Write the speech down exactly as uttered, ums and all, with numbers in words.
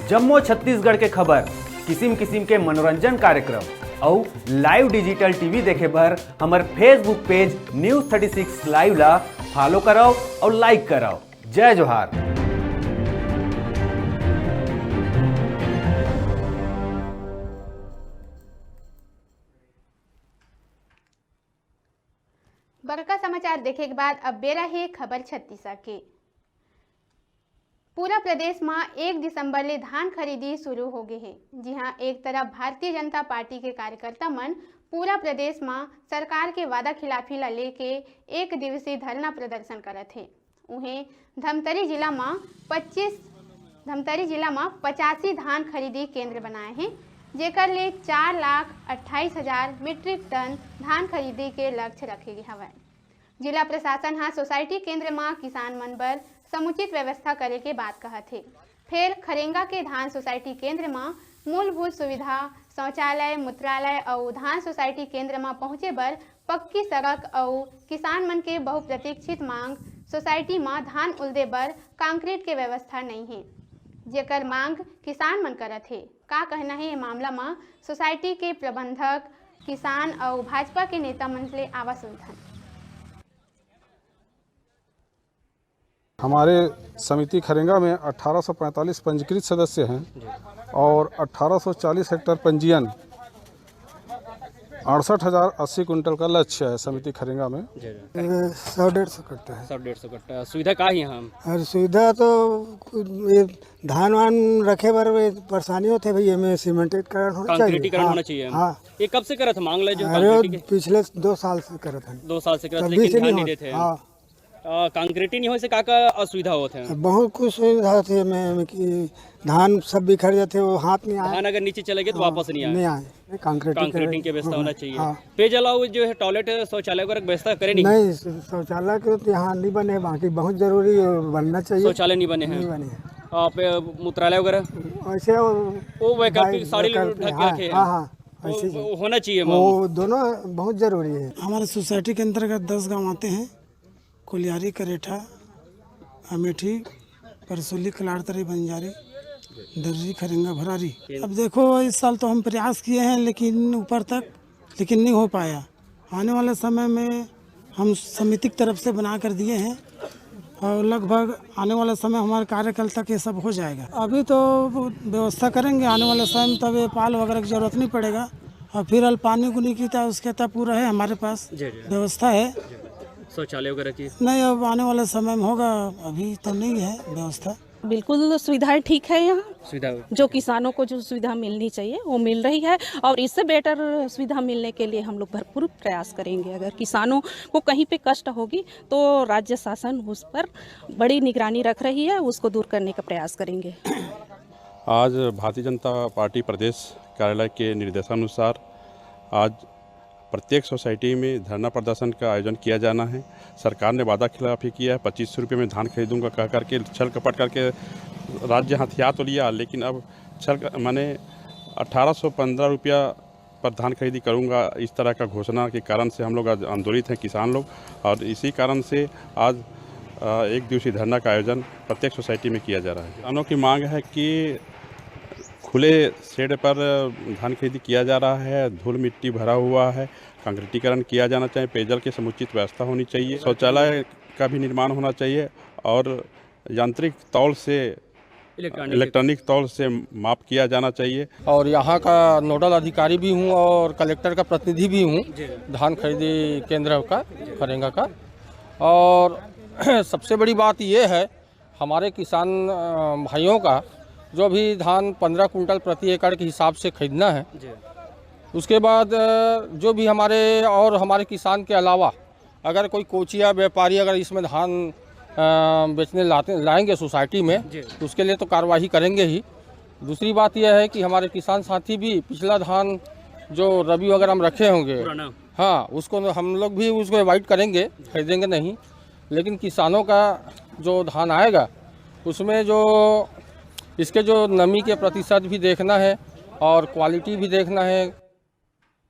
जम्मो छत्तीसगढ़ के खबर, किसिम किसिम के मनोरंजन कार्यक्रम अउ live digital T V देखे बर हमर Facebook page News thirty six Live ला follow करव अउ like करव। जय जोहार। बड़का समाचार देखे के बाद अब बेरा हे खबर छत्तीसा के। पूरा प्रदेश म एक दिसंबर ले धान खरीदी शुरू हो गे हे। जिहां एक तरफ भारतीय जनता पार्टी के कार्यकर्ता मन पूरा प्रदेश म सरकार के वादा खिलाफी ला लेके एक दिवसीय धरना प्रदर्शन करत हे, उहें धमतरी जिला म पच्चीस, धमतरी जिला म पचासी धान खरीदी केंद्र बनाए हे, जेकर ले चार लाख अट्ठाईस हजार मीट्रिक टन धान खरीदी के लक्ष्य रखे गे हवय। जिला प्रशासन ह सोसाइटी केंद्र म किसान मन बर समुचित व्यवस्था करे के बात कहत हे। फेर खरेंगा के धान सोसाइटी केंद्र म मूलभूत सुविधा, शौचालय, मूत्रालय अउ धान सोसाइटी केंद्र म पहुंचे बर पक्की सड़क अउ किसान मन के बहुप्रतीक्षित मांग, सोसाइटी म धान उलदे बर कंक्रीट के व्यवस्था नइ हे, जेकर मांग किसान मन करत हे। का कहना हे ये मामला म सोसाइटी के प्रबंधक, किसान अउ भाजपा के नेता मन ले? आवा सुनथन। हमारे समिति खरेंगा में अठारह सौ पैंतालीस पंजीकृत सदस्य हैं और अठारह सौ चालीस हेक्टेयर पंजीयन, अड़सठ हज़ार अस्सी कुंटल का लक्ष्य है समिति खरेंगा में। जी, जी। ये सौ डेढ़ सौ कट्टा है। सौ डेढ़ सौ कट्टा। सुविधा का ही हम? और सुविधा तो ये धान वान रखे बर ये परेशानी होते भैया, में सीमेंटेडकरण होना चाहिए। कंक्रीटीकरण हाँ, होना चाहिए। हाँ। ये कब से करत है मांग ले जो अरे, कंक्रीटी के? पिछले दो साल से करत है। दो साल से करत, कभी लेकिन से ध्यान नहीं नहीं होता। देते हैं। हाँ। अ, कंक्रीटी नहीं होए से का, का असुविधा होत है? बहुत कुछ सुविधा होती है, में, में कि धान सब बिखर जाते, वो हाथ नहीं आए। धान अगर नीचे चले गए तो हाँ, वापस नहीं आए। नहीं आए, नहीं, कंक्रीटिंग कंक्रीटिंग करे। की व्यवस्था हाँ, होना चाहिए। हाँ। पेयजल और जो है टॉयलेट, शौचालय वगैरह की व्यवस्था करे नहीं? नहीं, शौचालय के तो यहाँ नहीं बने, बाकी बहुत जरूरी है, बनना चाहिए। शौचालय नहीं बने हैं? नहीं बने हैं। आप, अ, मूत्रालय वगैरह? ऐसे वो वो वैकल्पिक भाई, साड़ी वैकल्पिक, ढक के हाँ, रखे हैं। हाँ, हाँ, वो, ऐसे ही। वो होना चाहिए, वो दोनों बहुत जरूरी है। हमारे सोसाइटी के अंतर्गत दस गांव आते हैं। कोलियारी, करेठा, अमेठी, परसोली, कलारतरी, बंजारी, दर्री, खरेंगा, भरारी। अब देखो, इस साल तो हम प्रयास किए हैं, लेकिन ऊपर तक, लेकिन नहीं हो पाया। आने वाले समय में हम समिति की तरफ से बना कर दिए हैं और लगभग आने वाले समय हमारे कार्यकाल तक ये सब हो जाएगा। अभी तो व्यवस्था करेंगे, आने वाले समय में तब ये पाल वगैरह की ज़रूरत नहीं पड़ेगा। और फिर अल पानी को नहीं कीता, उसके तब पूरा है हमारे पास जी, जी। व्यवस्था है। शौचालय वगैरह की? नहीं, अब आने वाले समय में होगा, अभी तो नहीं है व्यवस्था। बिल्कुल सुविधाएं ठीक है यहाँ। सुविधा? जो किसानों को जो सुविधा मिलनी चाहिए वो मिल रही है और इससे बेटर सुविधा मिलने के लिए हम लोग भरपूर प्रयास करेंगे। अगर किसानों को कहीं पे कष्ट होगी तो राज्य शासन उस पर बड़ी निगरानी रख रही है, उसको दूर करने का प्रयास करेंगे। आज भारतीय जनता पार्टी प्रदेश कार्यालय के निर्देशानुसार आज प्रत्येक सोसाइटी में धरना प्रदर्शन का आयोजन किया जाना है। सरकार ने वादा खिलाफी किया है, पच्चीस सौ रुपये में धान खरीदूंगा कह करके, छल कपट करके राज्य हथिया तो लिया, लेकिन अब छल क-, माने अठारह सौ पन्द्रह रुपया पर धान खरीदी करूंगा, इस तरह का घोषणा के कारण से हम लोग आज आंदोलित हैं किसान लोग, और इसी कारण से आज, अ, एक दिवसीय धरना का आयोजन प्रत्येक सोसाइटी में किया जा रहा है। किसानों की मांग है कि खुले शेड पर धान खरीदी किया जा रहा है, धूल मिट्टी भरा हुआ है, कंक्रीटीकरण किया जाना चाहिए, पेयजल की समुचित व्यवस्था होनी चाहिए, शौचालय का भी निर्माण होना चाहिए और यांत्रिक तौल से, इलेक्ट्रॉनिक। इलेक्ट्रॉनिक तौल से माप किया जाना चाहिए। और यहाँ का नोडल अधिकारी भी हूँ और कलेक्टर का प्रतिनिधि भी हूँ जी। धान खरीदी केंद्र का, खरेंगा का। और सबसे बड़ी बात ये है, हमारे किसान, अ, भाइयों का जो भी धान पन्द्रह कुंटल प्रति एकड़ के हिसाब से खरीदना है, जी। उसके बाद, अ, जो भी हमारे और हमारे किसान के अलावा अगर कोई कोचिया व्यापारी अगर इसमें धान, अ, बेचने लाते, लाएंगे सोसाइटी में, जी। तो उसके लिए तो कार्यवाही करेंगे ही। दूसरी बात यह है कि हमारे किसान साथी भी पिछला धान जो रबी वगैरह में रखे होंगे, पुराना। हाँ, उसको हम लोग भी उसको अवॉइड करेंगे, खरीदेंगे नहीं। लेकिन किसानों का जो धान आएगा, उसमें जो इसके जो नमी के प्रतिशत भी देखना है और क्वालिटी भी देखना है।